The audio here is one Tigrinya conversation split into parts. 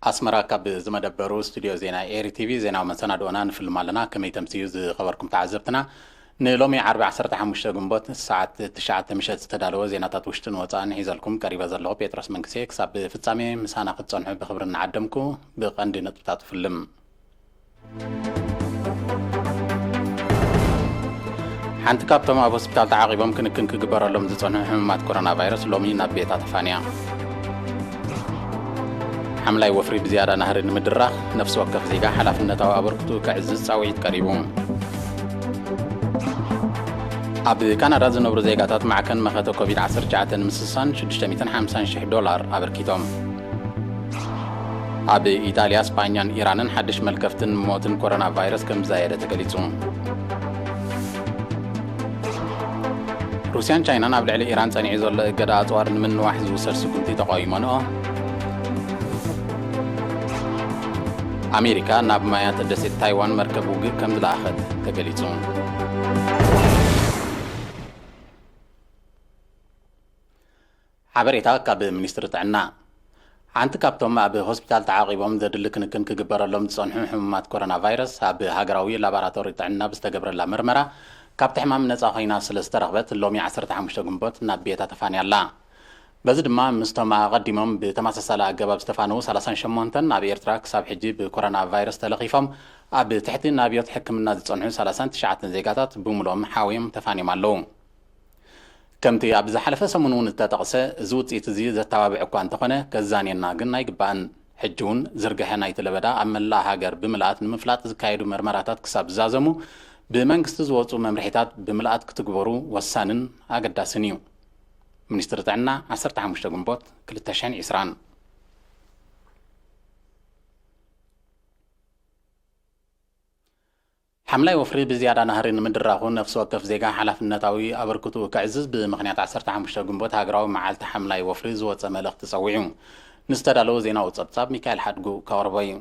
ኣስመራ፣ ካብ ዝመደበሩ ስቱድዮ ዜና ኤሪ ቲቪ ዜናዊ መሰናድኦና ንፍልም ኣለና። ከመይ ተምስዩ ዝኸበርኩም ተዓዘብትና? ንሎሚ ዓርቢ ዓሰርተ ሓሙሽተ ግንቦት ሰዓት ትሽዓተ ምሸት ዝተዳለወ ዜናታት ውሽጥን ወጻእን ሒዘልኩም ቀሪበ ዘለኹ ጴጥሮስ መንግስቴ። ክሳብ ፍጻሜ ምሳና ክትጸንሑ ብኽብሪ እናዓደምኩ፣ ብቐንዲ ነጥብታት ፍልም። ሓንቲ ካብቶም ኣብ ሆስፒታል ተዓቒቦም ክንክን ክግበረሎም ዝጸንሑ ሕሙማት ኮሮና ቫይረስ ሎሚ ናብ ቤታ ተፋንያ። ሓምላይ ወፍሪ ብዝያዳ ናህሪ ንምድራኽ ነፍሲ ወከፍ ዜጋ ሓላፍነታዊ ኣበርክቱ ከዕዝዝ ጻውዒት ቀሪቡ። ኣብ ካናዳ ዝነብሩ ዜጋታት ማዕከን መኸተ ኮቪድ ዓሰርተ ትሽዓተ ንምስሳን ሽዱሽተ ሚእትን ሓምሳን ሽሕ ዶላር ኣበርኪቶም። ኣብ ኢጣልያ፣ ስጳኛን ኢራንን ሓድሽ መልከፍትን ሞትን ኮሮና ቫይረስ ከም ዝዛየደ ተገሊጹ። ሩስያን ቻይናን ኣብ ልዕሊ ኢራን ጸኒዑ ዘሎ እገዳ ኣጽዋር ንምንዋሕ ዝውሰድ ስጉምቲ ተቃዊሞንኦ። ኣሜሪካ ናብ ማያት ደሴት ታይዋን መርከብ ውግእ ከም ዝለኣኸት ተገሊጹ። ሓበሬታ ካብ ሚኒስትሪ ጥዕና። ሓንቲ ካብቶም ኣብ ሆስፒታል ተዓቒቦም ዘድሊ ክንክን ክግበረሎም ዝጸንሑ ሕሙማት ኮሮና ቫይረስ፣ ኣብ ሃገራዊ ላቦራቶሪ ጥዕና ብዝተገብረላ መርመራ፣ ካብቲ ሕማም ነጻ ኮይና ስለ ዝተረኽበት፣ ሎሚ ዓሰርተ ሓሙሽተ ግንቦት ናብ ቤታ ተፋንያ ኣላ። በዚ ድማ፣ ምስቶም ኣቐዲሞም ብተመሳሳሊ ኣገባብ ዝተፋነዉ ሰላሳን ሸሞንተን፣ ኣብ ኤርትራ ክሳብ ሕጂ ብኮሮና ቫይረስ ተለኺፎም ኣብ ትሕቲ ናብዮት ሕክምና ዝጸንሑ ሰላሳን ትሽዓተን ዜጋታት ብምሉኦም ሓውዮም ተፋንዮም ኣለዉ። ከምቲ ኣብ ዝሓለፈ ሰሙን እውን እተጠቕሰ፣ እዚ ውጽኢት እዚ ዘተባብዕ እኳ እንተኾነ፣ ከዛንየና ግን ኣይግባእን። ሕጂ እውን ዝርግሐ ናይቲ ለበዳ ኣብ መላእ ሃገር ብምልኣት ንምፍላጥ ዝካየዱ መርመራታት ክሳብ ዝዛዘሙ፣ ብመንግስቲ ዝወጹ መምርሒታት ብምልኣት ክትግበሩ ወሳንን ኣገዳስን እዩ። ሚኒስትሪ ጥዕና፣ ዓሰርተ ሓሙሽተ ግንቦት ክልተ ሽሕን ዕስራን። ሓምላይ ወፍሪ ብዝያዳ ናህሪ ንምድራኹ ነፍሲ ወከፍ ዜጋ ሓላፍነታዊ ኣበርክትኡ ከዕዝዝ ብምኽንያት ዓሰርተ ሓሙሽተ ግንቦት ሃገራዊ መዓልቲ ሓምላይ ወፍሪ ዝወጸ መልእኽቲ ጸዊዑ። ንዝተዳለወ ዜናዊ ጸብጻብ ሚካኤል ሓድጉ ከቕርቦ እዩ።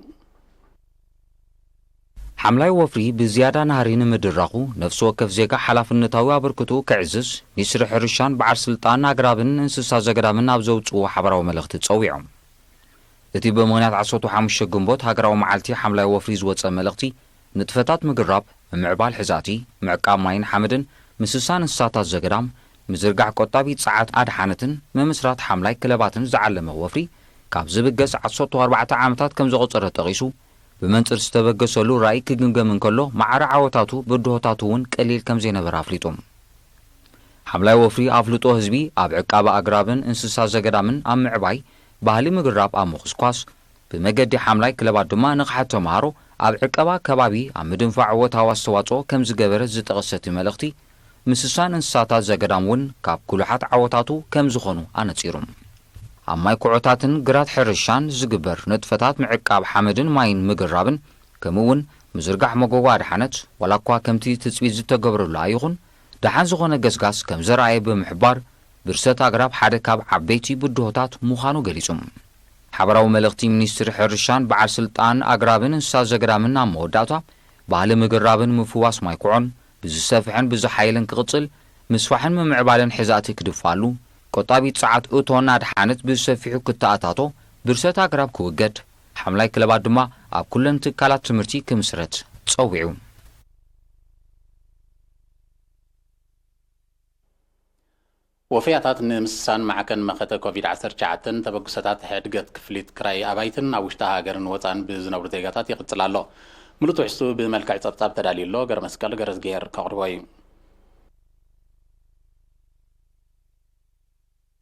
ሓምላይ ወፍሪ ብዝያዳ ናህሪ ንምድራኹ ነፍሲ ወከፍ ዜጋ ሓላፍነታዊ ኣበርክትኡ ከዕዝዝ ሚኒስትሪ ሕርሻን በዓል ስልጣን ኣግራብን እንስሳ ዘገዳምን ኣብ ዘውጽእዎ ሓበራዊ መልእኽቲ ጸዊዖም። እቲ ብምኽንያት ዓሰርተ ሓሙሽተ ግንቦት ሃገራዊ መዓልቲ ሓምላይ ወፍሪ ዝወጸ መልእኽቲ፣ ንጥፈታት ምግራብ፣ ምምዕባል ሕዛእቲ፣ ምዕቃብ ማይን ሓመድን፣ ምስሳን እንስሳታት ዘገዳም፣ ምዝርጋሕ ቆጣቢ ጸዓት ኣድሓነትን ምምስራት ሓምላይ ክለባትን ዝዓለመ ወፍሪ፣ ካብ ዝብገስ ዓሰርተ ኣርባዕተ ዓመታት ከም ዘቑጸረ ጠቒሱ፣ ብመንጽር ዝተበገሰሉ ራእይ ክግምገም እንከሎ፣ ማዕረ ዓወታቱ ብድሆታቱ እውን ቀሊል ከም ዘይነበረ ኣፍሊጡ። ሓምላይ ወፍሪ ኣፍልጦ ህዝቢ ኣብ ዕቃበ ኣግራብን እንስሳ ዘገዳምን ኣብ ምዕባይ፣ ባህሊ ምግራብ ኣብ ምኹስኳስ፣ ብመገዲ ሓምላይ ክለባት ድማ ንቕሓት ተምሃሮ ኣብ ዕቀባ ከባቢ ኣብ ምድንፋዕ እወታዊ ኣስተዋጽኦ ከም ዝገበረ ዝጠቐሰ እቲ መልእኽቲ፣ ምስሳን እንስሳታት ዘገዳም እውን ካብ ጉሉሓት ዓወታቱ ከም ዝኾኑ ኣነጺሩ። ኣብ ማይ ኩዖታትን ግራት ሕርሻን ዝግበር ንጥፈታት ምዕቃብ ሓመድን ማይን ምግራብን፣ ከምኡ እውን ምዝርጋሕ መጎጎ ኣድሓነት፣ ዋላ እኳ ከምቲ ትጽቢት ዝተገብረሉ ኣይኹን፣ ደሓን ዝኾነ ገስጋስ ከም ዘርኣየ ብምሕባር፣ ብርሰት ኣግራብ ሓደ ካብ ዓበይቲ ብድሆታት ምዃኑ ገሊጹ። ሓበራዊ መልእኽቲ ሚኒስትሪ ሕርሻን በዓል ስልጣን ኣግራብን እንስሳ ዘገዳምን ኣብ መወዳእታ፣ ባህሊ ምግራብን ምፍዋስ ማይ ኩዖን ብዝሰፍሐን ብዝሓየለን ክቕጽል፣ ምስፋሕን ምምዕባልን ሕዛእቲ ክድፋሉ፣ ቆጣቢ ጸዓት እቶን ኣድሓነት ብሰፊሑ ክተኣታቶ፣ ብርሰት ኣግራብ ክውገድ፣ ሓምላይ ክለባት ድማ ኣብ ኩለን ትካላት ትምህርቲ ክምስረት ጸዊዑ። ወፈያታት ንምስሳን ማዕከን መኸተ ኮቪድ ዓሰርተ ትሽዓተ ተበግሶታት ሕድገት ክፍሊት ክራይ ኣባይትን ኣብ ውሽጢ ሃገርን ወፃን ብዝነብሩ ዜጋታት ይቕጽል ኣሎ። ምሉእ ትሕዝቱ ብመልክዕ ጸብጻብ ተዳልዩ ኣሎ። ገረመስቀል ገረዝግሄር ከቕርቦ እዩ።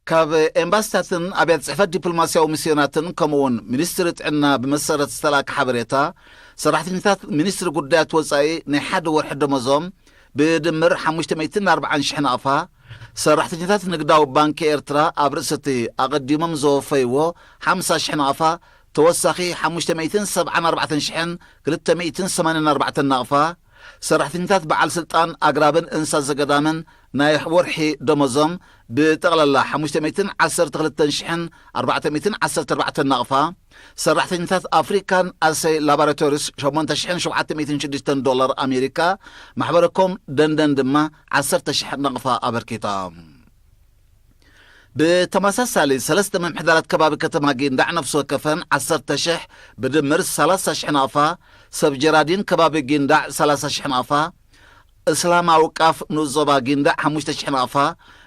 ካብ ኤምባሲታትን ኣብያተ ጽሕፈት ዲፕሎማስያዊ ሚስዮናትን ከምኡውን ሚኒስትሪ ጥዕና ብመሰረት ዝተላእከ ሓበሬታ፣ ሰራሕተኛታት ሚኒስትሪ ጉዳያት ወጻኢ ናይ ሓደ ወርሒ ደመዞም ብድምር ሓሙሽተ ሚእትን ኣርባዓን ሽሕ ናቕፋ፣ ሰራሕተኛታት ንግዳዊ ባንኪ ኤርትራ ኣብ ርእሲ እቲ ኣቐዲሞም ዘወፈይዎ ሓምሳ ሽሕ ናቕፋ፣ ተወሳኺ ሓሙሽተ ሚእትን ሰብዓን ኣርባዕተን ሽሕን ክልተ ሚእትን ሰማንያን ኣርባዕተን ናቕፋ፣ ሰራሕተኛታት በዓል ስልጣን ኣግራብን እንስሳ ዘገዳምን ናይ ወርሒ ደመዞም ብጠቕላላ ሓሙሽተ ሚእትን ዓሰርተ ክልተን ሽሕን ኣርባዕተ ሚእትን ዓሰርተ ኣርባዕተን ናቕፋ፣ ሰራሕተኛታት ኣፍሪካን ኣሰይ ላቦራቶሪስ ሸሞንተ ሽሕን ሸውዓተ ሚእትን ሽዱሽተን ዶላር ኣሜሪካ፣ ማሕበረ ኮም ደንደን ድማ ዓሰርተ ሽሕ ናቕፋ ኣበርኪቶም። ብተመሳሳሊ ሰለስተ ምምሕዳራት ከባቢ ከተማ ጊንዳዕ ነፍሲ ወከፈን ዓሰርተ ሽሕ፣ ብድምር ሰላሳ ሽሕ ናቕፋ፣ ሰብ ጀራዲን ከባቢ ጊንዳዕ ሰላሳ ሽሕ ናቕፋ፣ እስላማዊ ቃፍ ንኡስ ዞባ ጊንዳዕ ሓሙሽተ ሽሕ ናቕፋ፣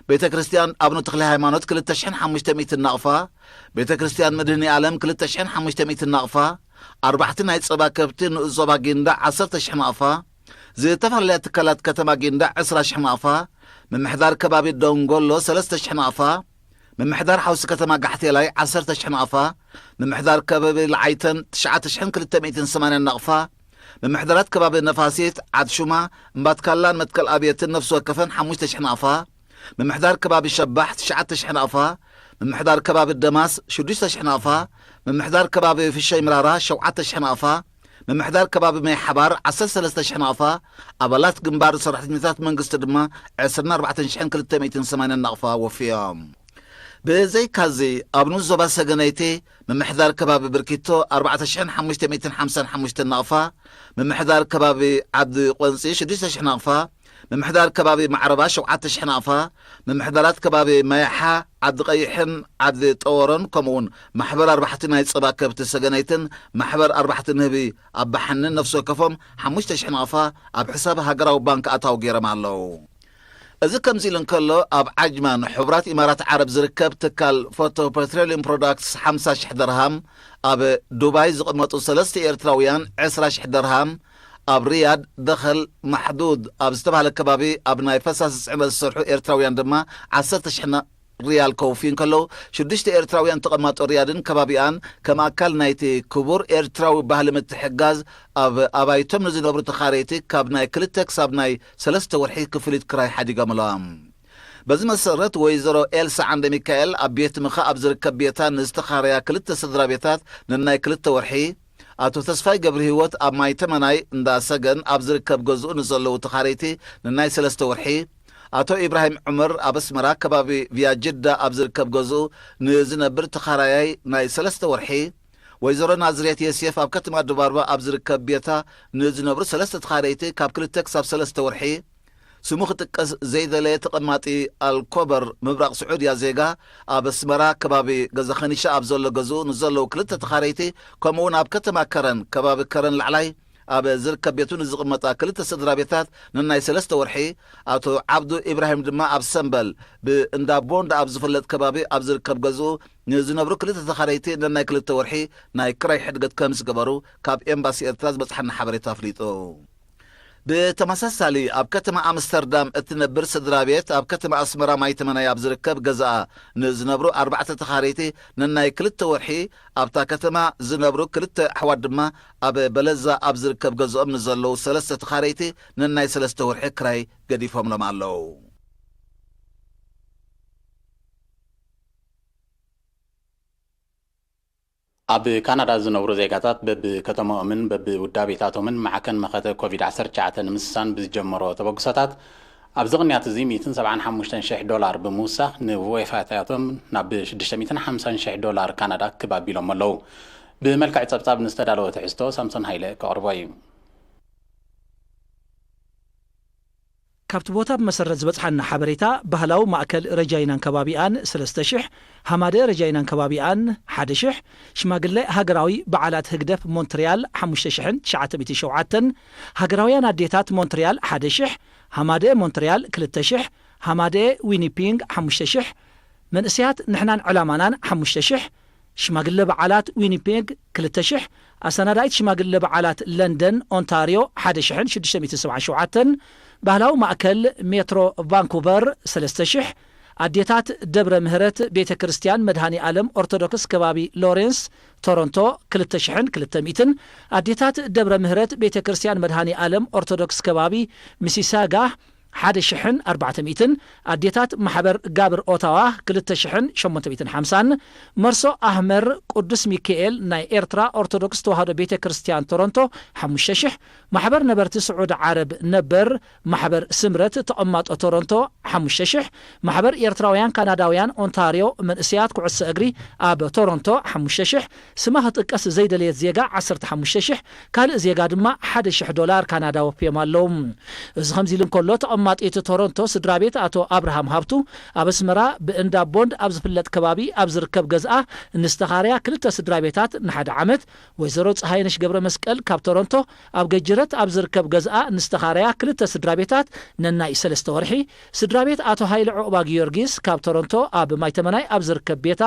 ቤተ ክርስቲያን ኣብኑ ተክለ ሃይማኖት ክልተ ሽሕን ሓሙሽተ ሚእትን ናቕፋ፣ ቤተ ክርስቲያን መድህኒ ዓለም ክልተ ሽሕን ሓሙሽተ ሚእትን ናቕፋ፣ ኣርባሕቲ ናይ ጸባ ከብቲ ንኡስ ዞባ ጊንዳዕ ዓሰርተ ሽሕ ናቕፋ፣ ዝተፈላለያ ትካላት ከተማ ጊንዳዕ ዕስራ ሽሕ ናቕፋ፣ ምምሕዳር ከባቢ ደንጎሎ ሰለስተ ሽሕ ናቕፋ፣ ምምሕዳር ሓውሲ ከተማ ጋሕቴላይ ዓሰርተ ሽሕ ናቕፋ፣ ምምሕዳር ከባቢ ለዓይተን ትሽዓተ ሽሕን ክልተ ሚእትን ሰማንያን ናቕፋ፣ ምምሕዳራት ከባቢ ነፋሲት፣ ዓድ ሹማ፣ እምባትካላን መትከል ኣብየትን ነፍሲ ወከፈን ሓሙሽተ ሽሕ ናቕፋ፣ ምምሕዳር ከባቢ ሸባሕ ትሽዓተ ሽሕ ናቕፋ፣ ምምሕዳር ከባቢ ደማስ ሽዱሽተ ሽሕ ናቕፋ፣ ምምሕዳር ከባቢ ፍሸይ ምራራ ሸውዓተ ሽሕ ናቕፋ፣ ምምሕዳር ከባቢ ማይ ሓባር ዓሰርተ ሰለስተ ሽሕ ናቕፋ፣ ኣባላት ግንባር ሰራሕተኛታት መንግስቲ ድማ ዕስራን ኣርባዕተን ሽሕን ክልተ ሚእትን ሰማንያን ናቕፋ ወፍዮም። ብዘይካዚ ኣብ ንኡስ ዞባ ሰገነይቲ ምምሕዳር ከባቢ ብርኪቶ ኣርባዕተ ሽሕን ሓሙሽተ ሚእትን ሓምሳን ሓሙሽተን ናቕፋ፣ ምምሕዳር ከባቢ ዓዲ ቆንጺ ሽዱሽተ ሽሕ ናቕፋ፣ ምምሕዳር ከባቢ ማዕረባ ሸውዓተ ሽሕ ናቕፋ፣ ምምሕዳራት ከባቢ ማያሓ፣ ዓዲ ቀይሕን ዓዲ ጠወሮን፣ ከምኡውን ማሕበር ኣርባሕቲ ናይ ጸባ ከብቲ ሰገነይትን ማሕበር ኣርባሕቲ ንህቢ ኣባሓንን ነፍሲ ወከፎም ሓሙሽተ ሽሕ ናቕፋ ኣብ ሕሳብ ሃገራዊ ባንክ ኣታዊ ገይሮም ኣለዉ። እዚ ከምዚ ኢሉ እንከሎ፣ ኣብ ዓጅማን ሕቡራት ኢማራት ዓረብ ዝርከብ ትካል ፎቶ ፐትሮሊየም ፕሮዳክትስ ሓምሳ ሽሕ ደርሃም፣ ኣብ ዱባይ ዝቕመጡ ሰለስተ ኤርትራውያን ዕስራ ሽሕ ደርሃም፣ ኣብ ሪያድ ደኸል ማሕዱድ ኣብ ዝተባህለ ከባቢ ኣብ ናይ ፈሳሲ ጽዕነት ዝሰርሑ ኤርትራውያን ድማ ዓሰርተ ሽሕ ና-፣ ሪያል ከውፍዩ እንከለዉ፣ ሽዱሽተ ኤርትራውያን ተቐማጦ ሪያድን ከባቢኣን ከም ኣካል ናይቲ ክቡር ኤርትራዊ ባህሊ ምትሕግጋዝ ኣብ ኣባይቶም ንዝነብሩ ተኻረይቲ ካብ ናይ ክልተ ክሳብ ናይ ሰለስተ ወርሒ ክፍሊት ክራይ ሓዲጎምሎም። በዚ መሰረት ወይዘሮ ኤልሳ ዓንደ ሚካኤል ኣብ ቤት ምኻ ኣብ ዝርከብ ቤታ ንዝተኻረያ ክልተ ስድራ ቤታት ነናይ ክልተ ወርሒ፣ ኣቶ ተስፋይ ገብረ ህይወት ኣብ ማይ ተመናይ እንዳ ሰገን ኣብ ዝርከብ ገዝኡ ንዘለዉ ተኻረይቲ ንናይ ሰለስተ ወርሒ፣ ኣቶ ኢብራሂም ዑመር ኣብ ኣስመራ ከባቢ ቪያ ጅዳ ኣብ ዝርከብ ገዝኡ ንዝነብር ተኻራያይ ናይ ሰለስተ ወርሒ፣ ወይዘሮ ናዝሬት የሴፍ ኣብ ከተማ ዱባርባ ኣብ ዝርከብ ቤታ ንዝነብሩ ሰለስተ ተኻረይቲ ካብ ክልተ ክሳብ ሰለስተ ወርሒ፣ ስሙ ክጥቀስ ዘይደለየ ተቐማጢ ኣልኮበር ምብራቕ ስዑድያ ዜጋ ኣብ ኣስመራ ከባቢ ገዛ ኸኒሻ ኣብ ዘሎ ገዝኡ ንዘለዉ ክልተ ተኻረይቲ፣ ከምኡውን ኣብ ከተማ ከረን ከባቢ ከረን ላዕላይ ኣብ ዝርከብ ቤቱ ንዝቕመጣ ክልተ ስድራ ቤታት ነናይ ሰለስተ ወርሒ፣ ኣቶ ዓብዱ ኢብራሂም ድማ ኣብ ሰምበል ብእንዳ ቦንዳ ኣብ ዝፍለጥ ከባቢ ኣብ ዝርከብ ገዝኡ ንዝነብሩ ክልተ ተኻረይቲ ነናይ ክልተ ወርሒ ናይ ክራይ ሕድገት ከም ዝገበሩ ካብ ኤምባሲ ኤርትራ ዝበጽሓና ሓበሬታ ኣፍሊጡ። ብተመሳሳሊ ኣብ ከተማ ኣምስተርዳም እትነብር ስድራ ቤት ኣብ ከተማ ኣስመራ ማይ ተመናይ ኣብ ዝርከብ ገዛኣ ንዝነብሩ ኣርባዕተ ተኻረይቲ ነናይ ክልተ ወርሒ፣ ኣብታ ከተማ ዝነብሩ ክልተ ኣሕዋት ድማ ኣብ በለዛ ኣብ ዝርከብ ገዝኦም ንዘለዉ ሰለስተ ተኻረይቲ ነናይ ሰለስተ ወርሒ ክራይ ገዲፎምሎም ኣለዉ። ኣብ ካናዳ ዝነብሩ ዜጋታት በብከተማኦምን በብውዳቤታቶምን ማዕከን መኸተ ኮቪድ ዓሰርተ ትሽዓተ ንምስሳን ብዝጀመሮ ተበግሶታት፣ ኣብዚ ቅንያት እዚ ሚእትን ሰብዓን ሓሙሽተን ሽሕ ዶላር ብምውሳኽ ንወይፋያቶም ናብ ሽዱሽተ ሚእትን ሓምሳን ሽሕ ዶላር ካናዳ ክብ ኣቢሎም ኣለዉ። ብመልክዕ ጸብጻብ ንዝተዳለወ ትሕዝቶ ሳምሶን ሃይለ ከቕርቦ እዩ። ካብቲ ቦታ ብመሰረት ዝበጽሓና ሓበሬታ፣ ባህላዊ ማእከል ረጃይናን ከባቢኣን ሰለስተ ሽሕ፣ ሃማደ ረጃይናን ከባቢኣን ሓደ ሽሕ፣ ሽማግለ ሃገራዊ በዓላት ህግደፍ ሞንትርያል ሓሙሽተ ሽሕን ትሽዓተ ሚእትን ሸውዓተን፣ ሃገራውያን ኣዴታት ሞንትርያል ሓደ ሽሕ፣ ሃማደ ሞንትርያል ክልተ ሽሕ፣ ሃማደ ዊኒፒንግ ሓሙሽተ ሽሕ፣ መንእሰያት ንሕናን ዕላማናን ሓሙሽተ ሽሕ፣ ሽማግለ በዓላት ዊኒፔግ ክልተ ሽሕ፣ ኣሰናዳኢት ሽማግለ በዓላት ለንደን ኦንታርዮ ሓደ ሽሕን ሽዱሽተ ሚእትን ሰብዓን ሸውዓተን፣ ባህላዊ ማእከል ሜትሮ ቫንኩቨር ሰለስተ ሽሕ፣ ኣዴታት ደብረ ምህረት ቤተ ክርስቲያን መድሃኒ ኣለም ኦርቶዶክስ ከባቢ ሎሬንስ ቶሮንቶ ክልተ ሽሕን ክልተ ሚእትን፣ ኣዴታት ደብረ ምህረት ቤተ ክርስቲያን መድሃኒ ኣለም ኦርቶዶክስ ከባቢ ሚሲሳጋ ሓደ ሽሕን ኣርባዕተ ሚእትን፣ ኣዴታት ማሕበር ጋብር ኦታዋ ክልተ ሽሕን ሸሞንተ ሚእትን ሓምሳን፣ መርሶ ኣህመር ቅዱስ ሚካኤል ናይ ኤርትራ ኦርቶዶክስ ተዋህዶ ቤተ ክርስቲያን ቶሮንቶ ሓሙሽተ ሽሕ፣ ማሕበር ነበርቲ ስዑድ ዓረብ ነበር ማሕበር ስምረት ተቐማጦ ቶሮንቶ ሓሙሽተ ሽሕ፣ ማሕበር ኤርትራውያን ካናዳውያን ኦንታርዮ መንእሰያት ኩዕሶ እግሪ ኣብ ቶሮንቶ ሓሙሽተ ሽሕ፣ ስማ ክጥቀስ ዘይደለየት ዜጋ ዓሰርተ ሓሙሽተ ሽሕ፣ ካልእ ዜጋ ድማ ሓደ ሽሕ ዶላር ካናዳ ወፍዮም ኣለዉ። እዚ ከምዚ ኢሉ እንከሎ፣ ተቐማ- ተቐማጢት ቶሮንቶ ስድራ ቤት ኣቶ ኣብርሃም ሃብቱ፣ ኣብ ኣስመራ ብእንዳ ቦንድ ኣብ ዝፍለጥ ከባቢ ኣብ ዝርከብ ገዝኣ ንዝተኻረያ ክልተ ስድራ ቤታት ንሓደ ዓመት፣ ወይዘሮ ፀሃይነሽ ገብረ መስቀል ካብ ቶሮንቶ ኣብ ገጅረት ኣብ ዝርከብ ገዝኣ ንዝተኻረያ ክልተ ስድራ ቤታት ነናይ ሰለስተ ወርሒ፣ ስድራ ቤት ኣቶ ሃይለ ዑቕባ ጊዮርጊስ ካብ ቶሮንቶ ኣብ ማይተመናይ ኣብ ዝርከብ ቤታ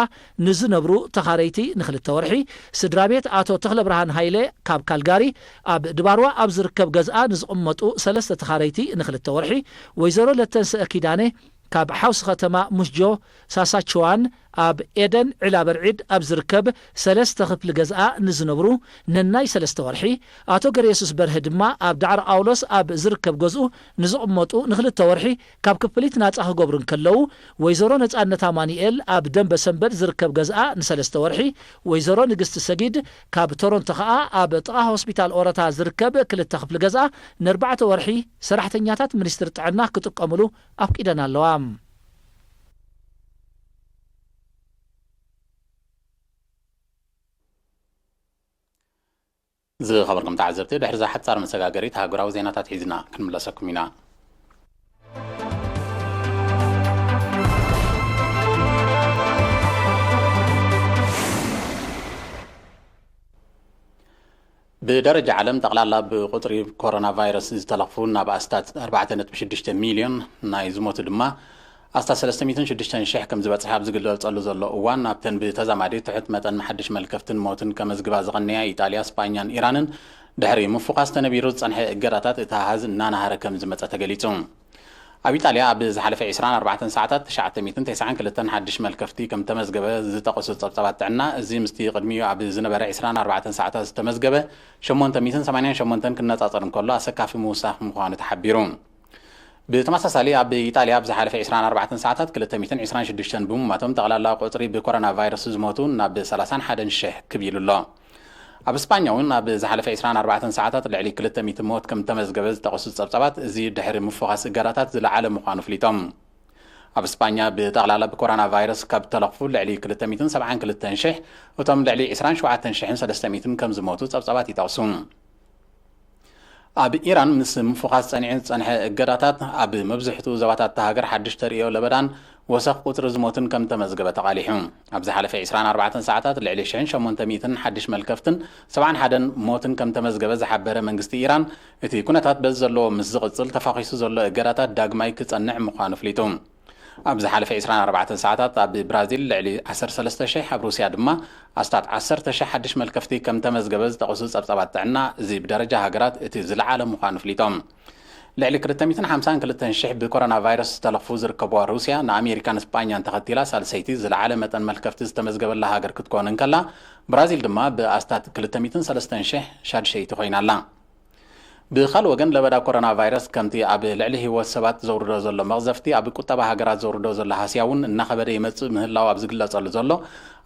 ንዝነብሩ ተኻረይቲ ንክልተ ወርሒ፣ ስድራ ቤት ኣቶ ተኽለብርሃን ሃይለ ካብ ካልጋሪ ኣብ ድባርዋ ኣብ ዝርከብ ገዝኣ ንዝቕመጡ ሰለስተ ተኻረይቲ ንክልተ ወርሒ፣ ወይዘሮ ለተንስአ ኪዳነ ካብ ሓውሲ ከተማ ሙስጆ ሳሳችዋን ኣብ ኤደን ዕላ በርዒድ ኣብ ዝርከብ ሰለስተ ክፍሊ ገዝኣ ንዝነብሩ ነናይ ሰለስተ ወርሒ፣ ኣቶ ገረየሱስ በርሀ ድማ ኣብ ዳዕሮ ኣውሎስ ኣብ ዝርከብ ገዝኡ ንዝቕመጡ ንክልተ ወርሒ ካብ ክፍሊት ናጻ ክገብሩ እንከለዉ፣ ወይዘሮ ነጻነት ኣማኑኤል ኣብ ደንበ ሰንበድ ዝርከብ ገዝኣ ንሰለስተ ወርሒ፣ ወይዘሮ ንግስቲ ሰጊድ ካብ ቶሮንቶ ከኣ ኣብ ጥቓ ሆስፒታል ኦረታ ዝርከብ ክልተ ክፍሊ ገዝኣ ንኣርባዕተ ወርሒ ሰራሕተኛታት ሚኒስትሪ ጥዕና ክጥቀምሉ ኣፍቂደን ኣለዋ። ዝኸበርኩም ተዓዘብቲ፣ ድሕሪ እዛ ሓጻር መሰጋገሪት ሃገራዊ ዜናታት ሒዝና ክንምለሰኩም ኢና። ብደረጃ ዓለም ጠቕላላ ብቁጽሪ ኮሮና ቫይረስ ዝተለኽፉ ናብ ኣስታት ኣርባዕተ ነጥቢ ሽዱሽተ ሚልዮን፣ ናይ ዝሞቱ ድማ ኣስታት ሰለስተ ሚእትን ሽዱሽተን ሽሕ ከም ዝበጽሐ ኣብ ዝግለጸሉ ዘሎ እዋን፣ ኣብተን ብተዛማዲ ትሑት መጠን ሓድሽ መልከፍትን ሞትን ከመዝግባ ዝቐነያ ኢጣልያ፣ ስጳኛን ኢራንን፣ ድሕሪ ምፉኻስ ተነቢሩ ዝጸንሐ እገዳታት እቲ ኣሃዝ እናናሃረ ከም ዝመጸ ተገሊጹ። ኣብ ኢጣልያ ኣብ ዝሓለፈ ዕስራን ኣርባዕተን ሰዓታት ትሽዓተ ሚእትን ተስዓን ክልተን ሓድሽ መልከፍቲ ከም ተመዝገበ ዝጠቐሱ ጸብጻባት ጥዕና፣ እዚ ምስቲ ቅድሚኡ ኣብ ዝነበረ ዕስራን ኣርባዕተን ሰዓታት ዝተመዝገበ ሸሞንተ ሚእትን ሰማንያን ሸሞንተን ክነጻጸር እንከሎ፣ ኣሰካፊ ምውሳኽ ምዃኑ ተሓቢሩ። ብተመሳሳሊ፣ ኣብ ኢጣልያ ኣብ ዝሓለፈ ዕስራን ኣርባዕተን ሰዓታት ክልተ ሚእትን ዕስራን ሽዱሽተን ብምሟቶም፣ ጠቕላላ ቁጽሪ ብኮሮና ቫይረስ ዝሞቱ ናብ ሰላሳን ሓደን ሽሕ ክብ ኢሉ ኣሎ። ኣብ እስጳኛ እውን ኣብ ዝሓለፈ ዕስራን ኣርባዕተን ሰዓታት ልዕሊ ክልተ ሚእቲ ሞት ከም ተመዝገበ ዝጠቐሱ ጸብጻባት፣ እዚ ድሕሪ ምፍዃስ እገዳታት ዝለዓለ ምዃኑ ኣፍሊጦም። ኣብ እስጳኛ ብጠቕላላ ብኮሮና ቫይረስ ካብ ተለኽፉ ልዕሊ ክልተ ሚእትን ሰብዓን ክልተን ሽሕ፣ እቶም ልዕሊ ዕስራን ሸውዓተን ሽሕን ሰለስተ ሚእትን ከም ዝሞቱ ጸብጻባት ይጠቕሱ። ኣብ ኢራን ምስ ምፍዃስ ጸኒዑ ዝጸንሐ እገዳታት፣ ኣብ መብዝሕትኡ ዞባታት እታ ሃገር ሓድሽ ተርእዮ ለበዳን ወሰኽ ቁጽሪ ዝሞትን ከም ተመዝገበ ተቓሊሑ። ኣብ ዝሓለፈ ዕስራን ኣርባዕተን ሰዓታት ልዕሊ ሽሕን ሸሞንተ ሚእትን ሓድሽ መልከፍትን ሰብዓን ሓደን ሞትን ከም ተመዝገበ ዝሓበረ መንግስቲ ኢራን፣ እቲ ኩነታት በዚ ዘለዎ ምስ ዝቕጽል፣ ተፋኺሱ ዘሎ እገዳታት ዳግማይ ክጸንዕ ምዃኑ ኣፍሊጡ። ኣብ ዝሓለፈ ዕስራን ኣርባዕተን ሰዓታት ኣብ ብራዚል ልዕሊ ዓሰርተ ሰለስተ ሽሕ፣ ኣብ ሩስያ ድማ ኣስታት ዓሰርተ ሽሕ ሓድሽ መልከፍቲ ከም ተመዝገበ ዝጠቐሱ ጸብጻባት ጥዕና፣ እዚ ብደረጃ ሃገራት እቲ ዝለዓለ ምዃኑ ኣፍሊጦም። ልዕሊ ክልተ ሚእትን ሓምሳን ክልተን ሽሕ ብኮሮና ቫይረስ ዝተለኽፉ ዝርከብዋ ሩስያ፣ ንኣሜሪካን ስጳኛን ተኸቲላ ሳልሰይቲ ዝለዓለ መጠን መልከፍቲ ዝተመዝገበላ ሃገር ክትኮን እንከላ፣ ብራዚል ድማ ብኣስታት ክልተ ሚእትን ሰለስተን ሽሕ ሻድሸይቲ ኮይና ኣላ። ብኻልእ ወገን፣ ለበዳ ኮሮና ቫይረስ ከምቲ ኣብ ልዕሊ ህይወት ሰባት ዘውርዶ ዘሎ መቕዘፍቲ፣ ኣብ ቁጠባ ሃገራት ዘውርዶ ዘሎ ሃስያ እውን እናኸበደ ይመጽእ ምህላው ኣብ ዝግለጸሉ ዘሎ፣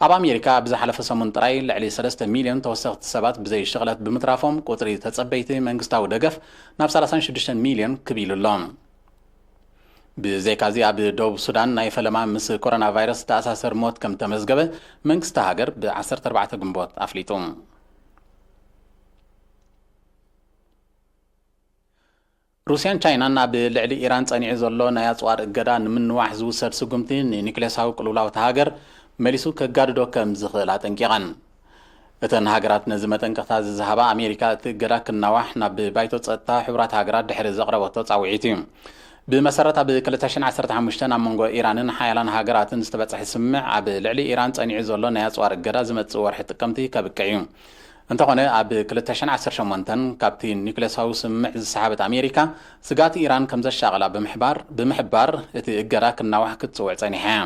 ኣብ ኣሜሪካ ኣብ ዝሓለፈ ሰሙን ጥራይ ልዕሊ ሰለስተ ሚልዮን ተወሰኽቲ ሰባት ብዘይ ሽቕለት ብምትራፎም፣ ቁጽሪ ተጸበይቲ መንግስታዊ ደገፍ ናብ ሰላሳን ሽዱሽተን ሚልዮን ክብ ኢሉ ኣሎ። ብዘይካዚ፣ ኣብ ደቡብ ሱዳን ናይ ፈለማ ምስ ኮሮና ቫይረስ ዝተኣሳሰር ሞት ከም ተመዝገበ መንግስቲ ሃገር ብ ዓሰርተ ኣርባዕተ ግንቦት ኣፍሊጡ። ሩስያን ቻይናን ኣብ ልዕሊ ኢራን ጸኒዑ ዘሎ ናይ ኣጽዋር እገዳ ንምንዋሕ ዝውሰድ ስጉምቲ፣ ንኒክሌሳዊ ቅልውላው እታ ሃገር መሊሱ ከጋድዶ ከም ዝኽእል ኣጠንቂቐን። እተን ሃገራት ነዚ መጠንቀቕታ ዝዝሃባ፣ ኣሜሪካ እቲ እገዳ ክናዋሕ ናብ ባይቶ ጸጥታ ሕቡራት ሃገራት ድሕሪ ዘቕረበቶ ጻውዒት እዩ። ብመሰረት ኣብ ክልተ ሽሕን ዓሰርተ ሓሙሽተን ኣብ መንጎ ኢራንን ሓያላን ሃገራትን ዝተበጽሐ ስምምዕ፣ ኣብ ልዕሊ ኢራን ጸኒዑ ዘሎ ናይ ኣጽዋር እገዳ ዝመጽእ ወርሒ ጥቅምቲ ከብቅዕ እዩ። እንተኾነ፣ ኣብ ክልተ ሽሕን ዓሰርተ ሸሞንተን ካብቲ ኒክሌሳዊ ስምምዕ ዝሰሓበት ኣሜሪካ፣ ስግኣት ኢራን ከም ዘሻቐላ ብምሕባር፣ ብምሕባር እቲ እገዳ ክናዋሕ ክትጽውዕ ጸኒሓ እያ።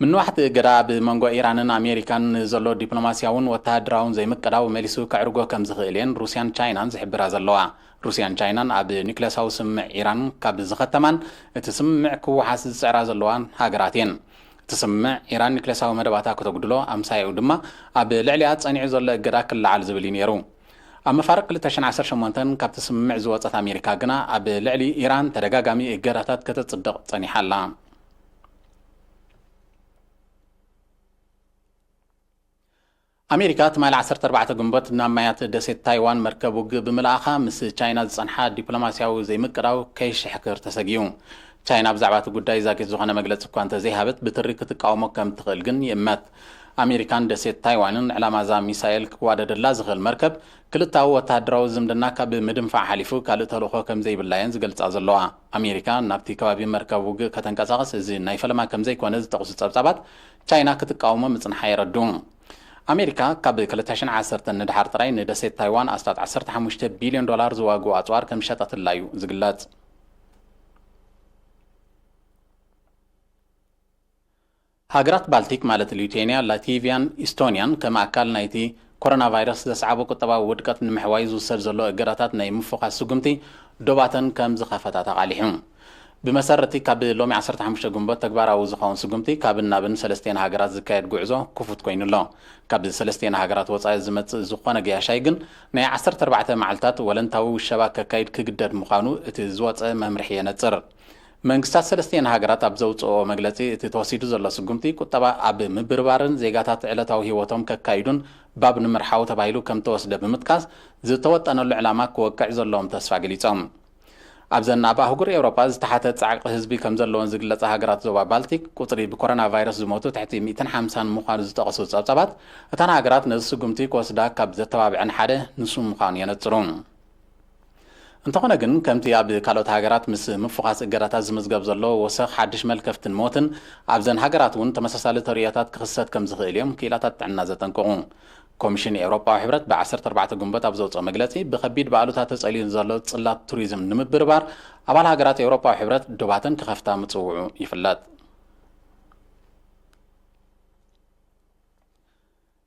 ምንዋሕ እቲ እገዳ ኣብ መንጎ ኢራንን ኣሜሪካን ንዘሎ ዲፕሎማስያውን ወተሃደራውን ዘይምቅዳው መሊሱ ከዕርጎ ከም ዝኽእል እየን ሩስያን ቻይናን ዝሕብራ ዘለዋ። ሩስያን ቻይናን ኣብ ኒክሌሳዊ ስምምዕ ኢራን ካብ ዝኸተማን እቲ ስምምዕ ክወሓስ ዝጽዕራ ዘለዋን ሃገራት እየን። እቲ ስምምዕ፣ ኢራን ኒክሌሳዊ መደባታ ከተጉድሎ፣ ኣምሳያኡ ድማ ኣብ ልዕሊኣ ጸኒዑ ዘሎ እገዳ ክለዓል ዝብል እዩ ነይሩ። ኣብ መፋርቕ ክልተ ሽሕን ዓሰርተ ሸሞንተን ካብቲ ስምምዕ ዝወጸት ኣሜሪካ ግና፣ ኣብ ልዕሊ ኢራን ተደጋጋሚ እገዳታት ከተጽድቕ ጸኒሓ ኣላ። ኣሜሪካ ትማሊ ዓሰርተ ኣርባዕተ ግንቦት ናብ ማያት ደሴት ታይዋን መርከብ ውግእ ብምልኣኻ፣ ምስ ቻይና ዝጸንሓ ዲፕሎማስያዊ ዘይምቅዳው ከይሽሕክር ተሰጊኡ። ቻይና ብዛዕባ እቲ ጉዳይ ዛጊት ዝኾነ መግለጺ እኳ እንተዘይሃበት፣ ብትሪ ክትቃወሞ ከም ትኽእል ግን ይእመት። ኣሜሪካን ደሴት ታይዋንን ዕላማ እዛ ሚሳኤል ክዋደደላ ዝኽእል መርከብ ክልታዊ ወተሃደራዊ ዝምድና ካብ ምድንፋዕ ሓሊፉ ካልእ ተልእኾ ከም ዘይብላ እየን ዝገልጻ ዘለዋ። ኣሜሪካ ናብቲ ከባቢ መርከብ ውግእ ከተንቀሳቕስ እዚ ናይ ፈለማ ከም ዘይኮነ ዝጠቕሱ ጸብጻባት፣ ቻይና ክትቃወሞ ምጽንሓ የረድኡ። ኣሜሪካ ካብ ክልተ ሽሕን ዓሰርተን ንድሓር ጥራይ ንደሴት ታይዋን ኣስታት ዓሰርተ ሓሙሽተ ቢልዮን ዶላር ዝዋግኡ ኣጽዋር ከም ዝሸጠትላ እዩ ዝግለጽ። ሃገራት ባልቲክ ማለት ሊቱዌንያ፣ ላቲቪያን ኢስቶንያን ከም ኣካል ናይቲ ኮሮና ቫይረስ ዘስዓቦ ቁጠባዊ ውድቀት ንምሕዋይ ዝውሰድ ዘሎ እገዳታት ናይ ምፍዃስ ስጉምቲ ዶባተን ከም ዝኸፈታ ተቓሊሑ። ብመሰረቲ ካብ ሎሚ ዓሰርተ ሓሙሽተ ግንቦት ተግባራዊ ዝኸውን ስጉምቲ ካብን ናብን ሰለስቲኤን ሃገራት ዝካየድ ጉዕዞ ክፉት ኮይኑ ኣሎ። ካብ ሰለስቲኤን ሃገራት ወጻኢ ዝመጽእ ዝኾነ ገያሻይ ግን ናይ ዓሰርተ ኣርባዕተ መዓልታት ወለንታዊ ውሸባ ከካይድ ክግደድ ምዃኑ እቲ ዝወጸ መምርሒ የነጽር። መንግስታት ሰለስቲኤን ሃገራት ኣብ ዘውጽኦ መግለጺ፣ እቲ ተወሲዱ ዘሎ ስጉምቲ ቁጠባ ኣብ ምብርባርን ዜጋታት ዕለታዊ ህይወቶም ከካይዱን ባብ ንምርሓው ተባሂሉ ከም ተወስደ ብምጥቃስ፣ ዝተወጠነሉ ዕላማ ክወቅዕ ዘለዎም ተስፋ ገሊጾም። ኣብዘን ኣብ ኣህጉር ኤውሮጳ ዝተሓተ ጻዕቂ ህዝቢ ከም ዘለወን ዝግለጻ ሃገራት ዞባ ባልቲክ፣ ቁጽሪ ብኮሮና ቫይረስ ዝሞቱ ትሕቲ ሚእትን ሓምሳን ምዃኑ ዝጠቐሱ ጸብጻባት፣ እተን ሃገራት ነዚ ስጉምቲ ክወስዳ ካብ ዘተባብዐን ሓደ ንሱ ምዃኑ የነጽሩ። እንተኾነ ግን፣ ከምቲ ኣብ ካልኦት ሃገራት ምስ ምፍዃስ እገዳታት ዝምዝገብ ዘሎ ወሰኽ ሓድሽ መልከፍትን ሞትን፣ ኣብዘን ሃገራት እውን ተመሳሳሊ ተርእዮታት ክኽሰት ከም ዝኽእል እዮም ክኢላታት ጥዕና ዘጠንቅቑ። ኮሚሽን ኤውሮጳዊ ሕብረት ብ ዓሰርተ ኣርባዕተ ግንቦት ኣብ ዘውፅኦ መግለፂ፣ ብኸቢድ ብኣሉታ ተጸልዩ ዘሎ ጽላት ቱሪዝም ንምብርባር፣ ኣባል ሃገራት ኤውሮጳዊ ሕብረት ዶባተን ክኸፍታ ምጽውዑ ይፍለጥ።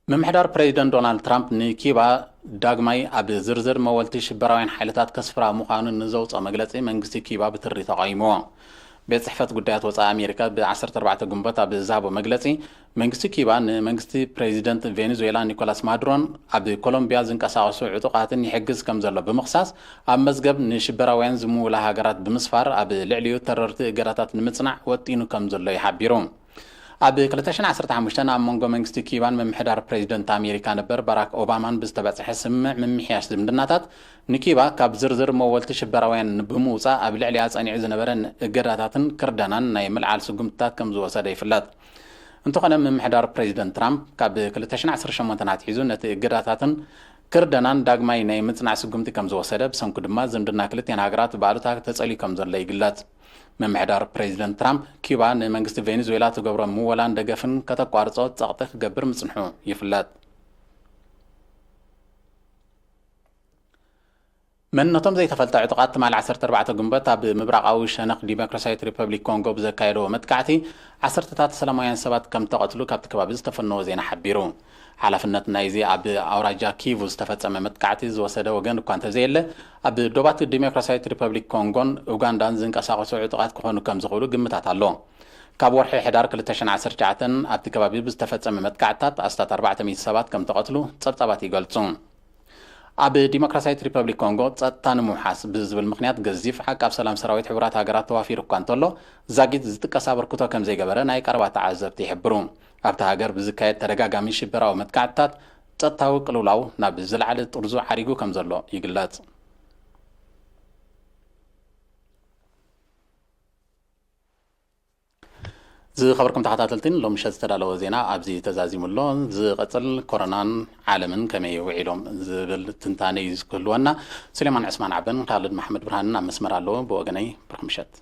ምምሕዳር ፕሬዚደንት ዶናልድ ትራምፕ ንኪባ ዳግማይ ኣብ ዝርዝር መወልቲ ሽበራውያን ሓይልታት ከስፍራ ምዃኑ ንዘውፅኦ መግለፂ መንግስቲ ኪባ ብትሪ ተቓዊምዎ። ቤት ጽሕፈት ጉዳያት ወጻኢ ኣሜሪካ ብ ዓሰርተ ኣርባዕተ ግንቦት ኣብ ዝሃቦ መግለፂ፣ መንግስቲ ኪባ ንመንግስቲ ፕሬዚደንት ቬኔዙዌላ ኒኮላስ ማዱሮን ኣብ ኮሎምቢያ ዝንቀሳቐሱ ዕጡቓትን ይሕግዝ ከም ዘሎ ብምኽሳስ፣ ኣብ መዝገብ ንሽበራውያን ዝምውላ ሃገራት ብምስፋር ኣብ ልዕሊኡ ተረርቲ እገዳታት ንምጽናዕ ወጢኑ ከም ዘሎ እዩ ሓቢሩ። ኣብ ክልተ ሽሕን ዓሰርተ ሓሙሽተን ኣብ መንጎ መንግስቲ ኪባን ምምሕዳር ፕሬዚደንት ኣሜሪካ ነበር ባራክ ኦባማን ብዝተበጽሐ ስምምዕ ምምሕያሽ ዝምድናታት፣ ንኪባ ካብ ዝርዝር መወልቲ ሽበራውያን ብምውጻእ ኣብ ልዕሊኣ ጸኒዑ ዝነበረ እገዳታትን ክርደናን ናይ ምልዓል ስጉምትታት ከም ዝወሰደ ይፍለጥ። እንተኾነ፣ ምምሕዳር ፕሬዚደንት ትራምፕ ካብ ክልተ ሽሕን ዓሰርተ ሸሞንተን ኣትሒዙ ነቲ እገዳታትን ክርደናን ዳግማይ ናይ ምጽናዕ ስጉምቲ ከም ዝወሰደ፣ ብሰንኩ ድማ ዝምድና ክልቲኣን ሃገራት ብኣሉታ ተጸልዩ ከም ዘሎ ይግለጽ። ምምሕዳር ፕሬዚደንት ትራምፕ፣ ኪባ ንመንግስቲ ቬኔዙዌላ ትገብሮ ምወላን ደገፍን ከተቋርጾ ጸቕጢ ክገብር ምጽንሑ ይፍለጥ። መንነቶም ዘይተፈልጠ ዕጡቓት ትማሊ ዓሰርተ ኣርባዕተ ግንቦት ኣብ ምብራቓዊ ሸነኽ ዲሞክራሲያዊት ሪፐብሊክ ኮንጎ ብዘካየድዎ መጥቃዕቲ፣ ዓሰርተታት ሰላማውያን ሰባት ከም ተቐትሉ ካብቲ ከባቢ ዝተፈነወ ዜና ሓቢሩ። ሓላፍነት ናይዚ ኣብ ኣውራጃ ኪቩ ዝተፈጸመ መጥቃዕቲ ዝወሰደ ወገን እኳ እንተዘየለ፣ ኣብ ዶባት ዲሞክራሲያዊት ሪፐብሊክ ኮንጎን ኡጋንዳን ዝንቀሳቐሱ ዕጡቓት ክኾኑ ከም ዝኽእሉ ግምታት ኣሎ። ካብ ወርሒ ሕዳር ክልተ ሽሕን ዓሰርተ ትሽዓተን ኣብቲ ከባቢ ብዝተፈጸመ መጥቃዕትታት ኣስታት ኣርባዕተ ሚእቲ ሰባት ከም ተቐትሉ ጸብጻባት ይገልጹ። ኣብ ዲሞክራሲያዊት ሪፐብሊክ ኮንጎ ጸጥታ ንምውሓስ ብዝብል ምኽንያት፣ ገዚፍ ዓቃብ ሰላም ሰራዊት ሕቡራት ሃገራት ተዋፊሩ እኳ እንተሎ፣ ዛጊት ዝጥቀስ ኣበርክቶ ከም ዘይገበረ ናይ ቀረባ ተዓዘብቲ ይሕብሩ። ኣብታ ሃገር ብዝካየድ ተደጋጋሚ ሽበራዊ መጥቃዕትታት፣ ጸጥታዊ ቅልውላው ናብ ዝለዓለ ጥርዙ ዓሪጉ ከም ዘሎ ይግለጽ። ዝኸበርኩም ተኸታተልቲ፣ ሎሚ ምሸት ዝተዳለወ ዜና ኣብዚ ተዛዚሙ ኣሎ። ዝቐጽል ኮሮናን ዓለምን ከመይ ውዒሎም ዝብል ትንታነ እዩ ዝክህልወና። ሱሌማን ዕስማን ዓበን ካልድ መሓመድ ብርሃንን ኣብ መስመር ኣለዉ። ብወገነይ ብሩኽ ምሸት።